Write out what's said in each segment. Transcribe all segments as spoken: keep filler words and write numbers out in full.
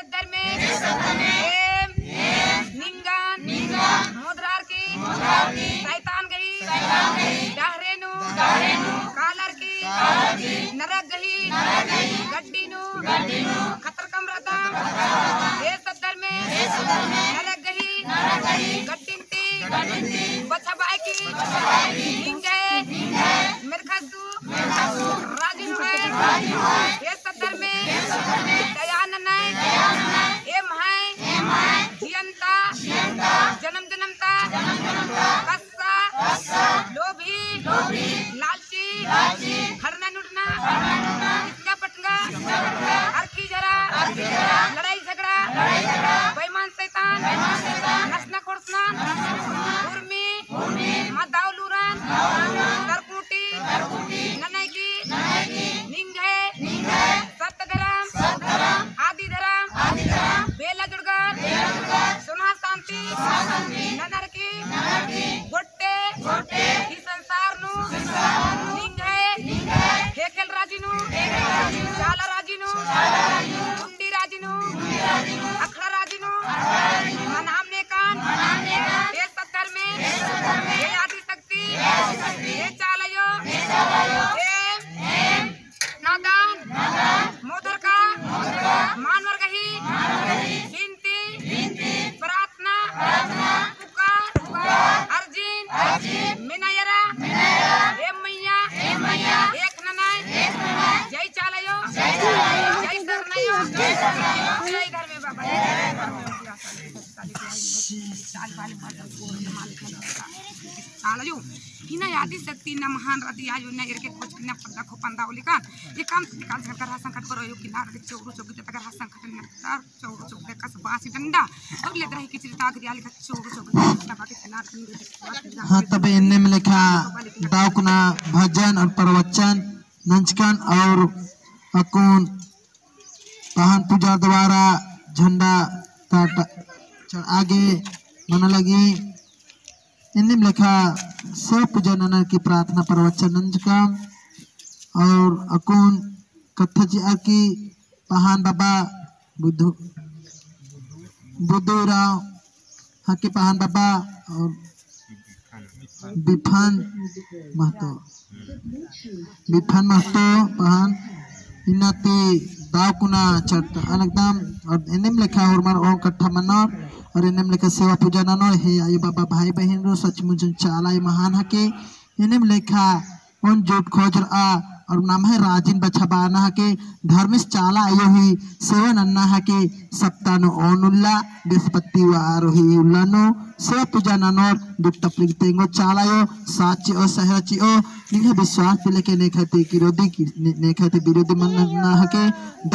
सत्तर में एम निंगन मोधरार की सैतान गही डहरे नू कालर की नरक गही गड्डी नू खतर कमरदम। ए सत्तर में नरक गही गड्डी बछाबआ की निंग्है मेर्ख़ा सु राजी नू है। ए सत्तर में दया ननय एम्है जियन ता जनम जनम ता कस्सा लोभी लालची हरना नुड़ना इसका पटंगा अरखी झरा लड़ाई झगड़ा बेईमान सैतान नसना खोड़सना उर्मी मदाव लूरन तरकुटी ननय की निंग्है सत्य धरम आदि धरम बेला जुड़गन सोना शांति ननर की गोट्टे ई संसार नू निंग्है ख़ेख़ेल राजी नू चाला राजी नू कुंडी राजी नू अखड़ा राजी नू मनाम नेकान ए सत्तर में ए आदि शक्ति ए चाला अयो एम नादान मोधर का मानवर गही बिनती प्रार्थना पुकार अर्जिन मेनायरा एम मइय्याँ एक ननय जय चाला अयो जय सरना अयो जय धर्मे बाबा। चाला अयो इन्ना आदि शक्ति इन्ना महान रअदी अयो इन्ना एरके खोज इन्ना पद्दा खोपन दाव लेकन ये काम काल संकट कर हा संकट करो अयो किन्ना रअदी चौरु चौकी तकर हा संकट इन्ना तार चौरु चौकी कस बासी डंडा और लेदरा ही किचरी ताक दिया लेकन चौरु चौकी तक बाकी किन्ना रअदी। हाँ, तबे एन्नेम लेखा दव कुना भजन और प्रवचन नंजकन और अक्कुन पहान पूजा द्वारा झंडा ता चढ़आ गे मना लगी। एन्नेम लेखा सेवा पूजा ननर की प्रार्थना प्रवचन नंजकम और अक्कुन कत्था चिअर की पहान बाबा बुद्धू, बुद्धू उराँव हके पहान बाबा और बिफान महतो, बिफान महतो पहान इन्ना ती दव कुना चढ़ता अलगदम और एन्नेम लेखा होरमर ओन कत्था मनोर और एन्नेम लेखा सेवा पूजा ननोर हे अयो बाबा भाई बहिन रो सचमुच चाला अयो महान हके एन्नेम लेखा ओन जुट खोज रआ और नम्है राजिन बछाबअना हके धर्मेस चाला अयो ही सेवा नन्ना हके सप्ता नू ओन उल्ला बृहस्पतिवार ही उल्ला नू सेवा पूजा ननोर दुख तकलीफ तेंगो चाला अयो साथ चिओ सहरा चिओ निंग्है विश्वास ती लेके नेखय ती किरोधी की ने-, नेखय ती विरोधी मन्ना हके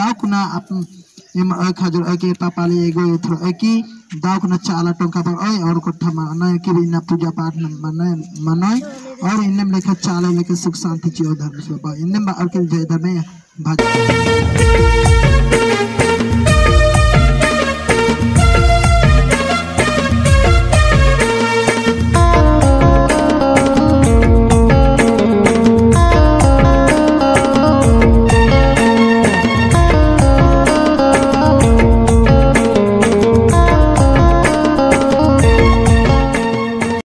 दव कुना अपन एम अय खजर अय के पापाले एगो एथरो अय की दव कुना चाला टोंका बरओय और कोठा मा अना अय की इन्ना पूजा पाठ न मना मनोय और इन्नेम लेखा चाला लेखा सुख शांति चिओ धर्मेस बाबा इन्नेम बा और के जय धर्मे भज